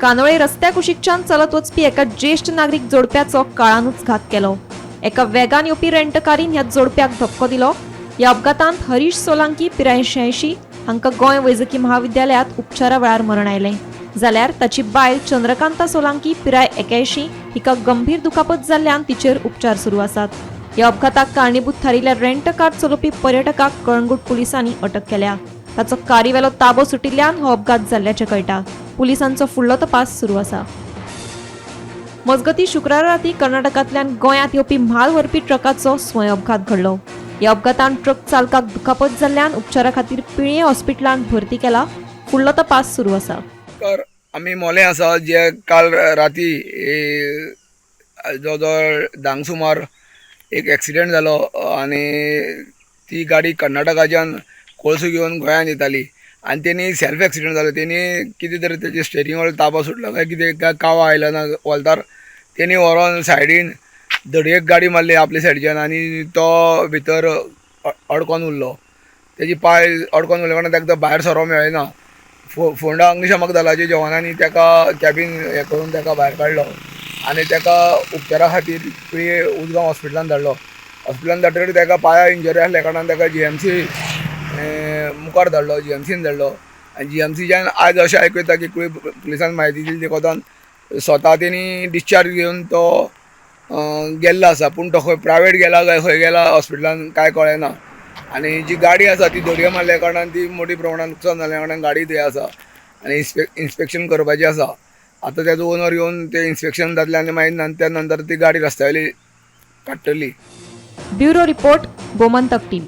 कांदोळे रस्त्या कुशीकच्यान चलत वचपी एका ज्येश्ठ नागरीक जोडप्याचो काळानूच घात केलो. एका वेगान येवपी रेंटकारीन ह्या जोडप्याक धपको दिलो. ह्या अपघातांत हरीश सोलांकी पिराय 86 हांकां गोंय वैजकी महाविद्यालयांत उपचारा वेळार मरण आयलें. जाल्यार ताची बायल चंद्रकांता सोलांकी पिराय 81 हिका गंभीर दुखापत जाल्ल्यान तिचेर उपचार सुरू आसात. ह्या अपघाताक कारणीभूत थारिल्ल्या रेंटकार चलोवपी पर्यटकाक कळंगूट पुलिसांनी अटक केल्या. ताचो कारीवेलो ताबो सुटिल्ल्यान हो अपघात जाल्ल्याचें कळटा. पुलिसांचो फुडलो तपास सुरू आसा. मजगतीं शुक्रारा राती कर्नाटकांतल्यान गोंयांत येवपी म्हाल व्हरपी ट्रकाचो स्वयं अपघात घडलो. ह्या अपघातान ट्रक चालकाक दुखापत जाल्ल्यान उपचारा खातीर पिळयें हॉस्पिटलांत भरती केला. फुडलो तपास सुरू आसा. तर आमी मोलें आसा जे काल राती जवळ जवळ 10 सुमार एक एक्सिडेंट जालो आनी ती गाडी कर्नाटकाच्यान कोळसो घेवन गोंयांत येताली आनी तेणी सेल्फ एक्सिडेंट जालो. तेणी कितें तरी तेजे स्टेरिंग वयलो ताबो सुटलो काय कितें काय कावा आयलो ना वोल्तार, तेणी व्हरोन सायडीन धडयेक गाडी मारली आपल्या सायडीच्यान आनी तो भितर अडकोन उरलो. तेजे पांय अडकोन उरले कारणान ताका भायर सरोंक मेळ्ळें ना. फोंडा अग्निशामक दलाच्या जवानांनी ताका कॅबीन हें करून ताका भायर काडलो आनी ताका उपचारा खातीर पिळये उजगांव हॉस्पिटलान धाडलो. हॉस्पिटलान धाडटकीर ताका पांया इंजरी आसल्या कारणान ताका जीएमसी मुखार धाडलो, जीएमसीन धाडलो आनी जीएमसीच्यान आयज अशें आयकूं येता की कुळी पुलिसान म्हायती दिली ती कोतान स्वता तेणी डिस्चार्ज घेवन तो गेल्लो आसा, पूण तो खंय प्रायवेट गेला काय खंय गेला हॉस्पिटलान कांय कळ्ळें ना. आनी जी गाडी आसा ती धडयो मारल्या कारणान ती मोठी प्रमाणान लुकसाण जाल्या कारणान गाडी थंय आसा आनी इन्स्पेक्शन करपाचें आसा. आतां तेजो ओनर येवन तें इन्स्पेक्शन जातलें आनी मागीर त्या नंतर ती गाडी रस्त्या वयली काडटली. Bureau report, Gomantak TV.